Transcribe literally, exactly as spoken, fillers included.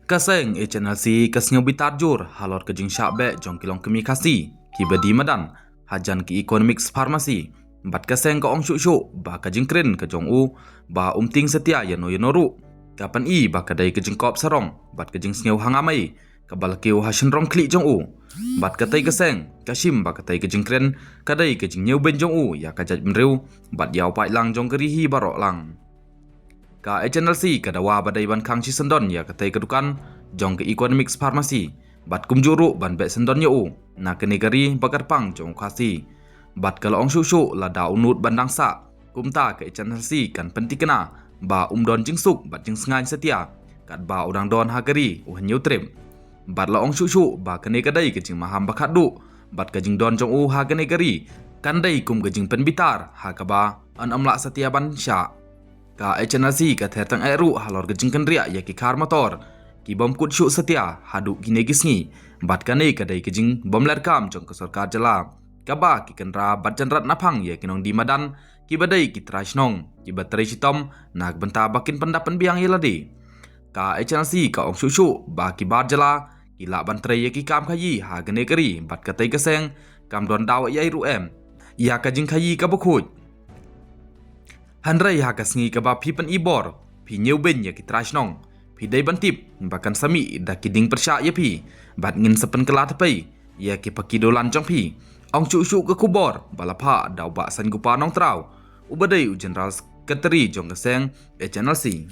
Ka seng H N L C ka sngew bitar jur halor ka jingshah beh jong ki longkmie Khasi kiba die madan hajan ki Economics Pharmacy, bad ka seng ka ong shuh shuh ba ka jingkren ka jong u ba um tieng satia ïano ïano ruh, ka pyni ba ka dei ka jingkop sarong bad ka jingsngew hangamei kaba la kiew ha shynrong khlieh jong u. Bad katei ka seng ka shim ba katei ka jingkren ka dei ka jingñiewbeiñ jong u ïa ka jaitbynriew bad ïa u paidlang jong ka ri hi baroh lang. Ka H N L C ka dawa ba dei ban khang shisyndon ïa katei ka dukan jong ka Economics Pharmacy, bad kumjuh ruh ban beh syndon ïa u na kane ka ri ba kyrpang jong u Khasi. Bad ka la ong shuh shuh lada u nud ban dang sah, kumta ka H N L C kan pynthikna ba um don jingsuk bad jingsngaiñ satia katba u dang don ha ka ri u Hynñiewtrep. Bad la ong shuh shuh ba kane ka dei ka jingmaham ba khatduh bad ka jingdon jong u ha kane ka ri kan dei kum ka jingpynbitar ha kaba yn ym lah satia ban shah. Ka H N L C ka ther tang eh ruh halor ka jingkynriah ïa ki car motor ki bym kut shuh satia haduh kine ki sngi, bad kane ka dei ka jingbymlerkam jong ka sorkar jylla kaba ki kynra bad jynrat naphang ïa ki nongdie madan kiba dei ki trai shnong kiba trei shitom na ka bynta ba kin pyndap pynbiang ïa lade. Ka H N L C ka ong shuh shuh ba ki bar jylla ki lah ban trei ïa ki kam khaïi ha kane ka ri, bad katei ka seng kam don daw ïa ruh em ïa ka jingkhaïi kaba khuid. Hynrei ha ka sngi kaba phi pyni bor, phi ñiewbeiñ ïa ki trai shnong, phi dei ban tip ba kan sa mih da ki dieng pyrshah ïa phi, bad ngin sa pynkylla thapei ïa ki paki dawlan jong phi, ong shuh shuh ka khubor ba la phah da u Bah Saiñgupa Nongtraw, uba dei u General Secretary jong ka seng H N L C.